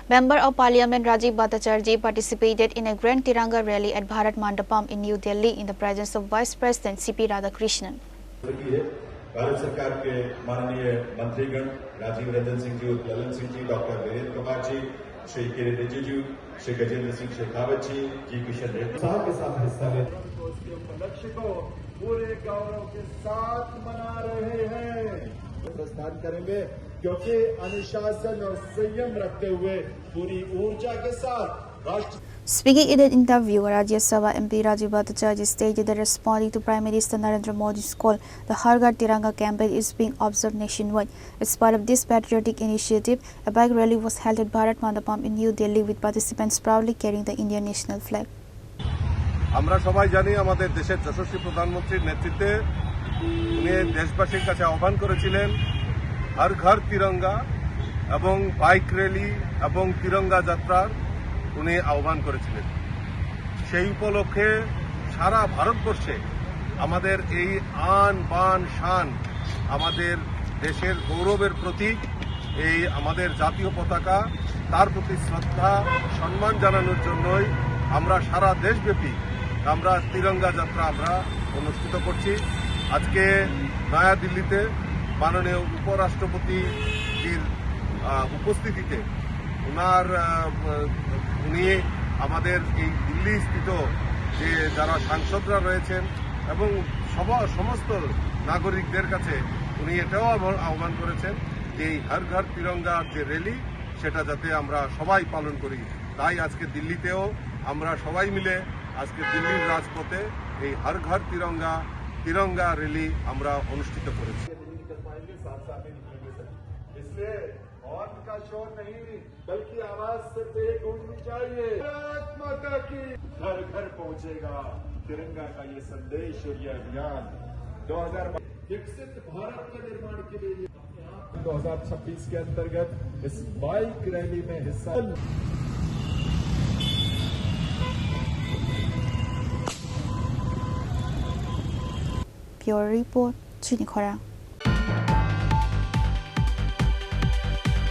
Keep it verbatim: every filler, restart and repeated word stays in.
Member of Parliament Rajiv Bhattacharjee participated in a grand Tiranga rally at Bharat Mandapam in New Delhi in the presence of Vice President C P Radhakrishnan. की है। भारत सरकार के माननीय मंत्रीगण राजीव रंजन सिंह जी, उत्तर ललन सिंह जी, डॉक्टर वीरेंद्र कुमार जी, श्री किरेन रिजिजू, श्री गजेंद्र सिंह शेखावत जी, जी किशन रेड्डी उत्साह के साथ हिस्सा लेते हैं। उसके उपलक्ष्य को पूरे गौरव के साथ मना रहे हैं। प्रस्थान करेंगे, क्योंकि अनुशासन और संयम रखते हुए पूरी ऊर्जा के साथ राष्ट्र Speaking in an interview, Rajya Sabha M P Rajiv Bhattacharjee stated that responding to Prime Minister Narendra Modi's call, the Har Ghar Tiranga campaign is being observed nationwide. As part of this patriotic initiative, a bike rally was held at Bharat Mandapam in New Delhi, with participants proudly carrying the Indian national flag. আমরা সবাই জানি, আমাদের দেশের যশস্বী প্রধানমন্ত্রীর নেতৃত্বে উনি দেশবাসীর কাছে আহ্বান করেছিলেন হর ঘর তিরঙ্গা এবং বাইক র্যালি এবং তিরঙ্গা যাত্রার উনি আহ্বান করেছিলেন। সেই উপলক্ষে সারা ভারতবর্ষে আমাদের এই আন বান শান, আমাদের দেশের গৌরবের প্রতীক এই আমাদের জাতীয় পতাকা, তার প্রতি শ্রদ্ধা সম্মান জানানোর জন্যই আমরা সারা দেশব্যাপী আমরা তিরঙ্গা যাত্রা আমরা অনুষ্ঠিত করছি। আজকে নয়াদিল্লিতে মাননীয় উপরাষ্ট্রপতিজির, আহ, উপস্থিতিতে ওনার, আহ, উনি আমাদের এই দিল্লিস্থিত যে যারা সাংসদরা রয়েছেন এবং সব-, সমস্ত নাগরিকদের কাছে উনি এটাও আহ্বান, আহ্বান করেছেন যে এই হর ঘর তিরঙ্গার যে র‍্যালি, সেটা যাতে আমরা সবাই পালন করি। তাই আজকে দিল্লিতেও আমরা সবাই মিলে আজকে দিল্লির রাজপথে এই হর ঘর তিরঙ্গা, তিরঙ্গা র‍্যালি আমরা অনুষ্ঠিত করেছি। इसलिए हॉर्न का शोर नहीं, बल्कि आवाज सिर्फ एक गूंजनी चाहिए, भारत माता की। घर घर पहुंचेगा तिरंगा का ये संदेश और ये अभियान। दो हज़ार विकसित भारत के निर्माण के लिए दो हज़ार छब्बीस के अंतर्गत इस बाइक रैली में हिस्सा। Bureau Report, Chini Khorang.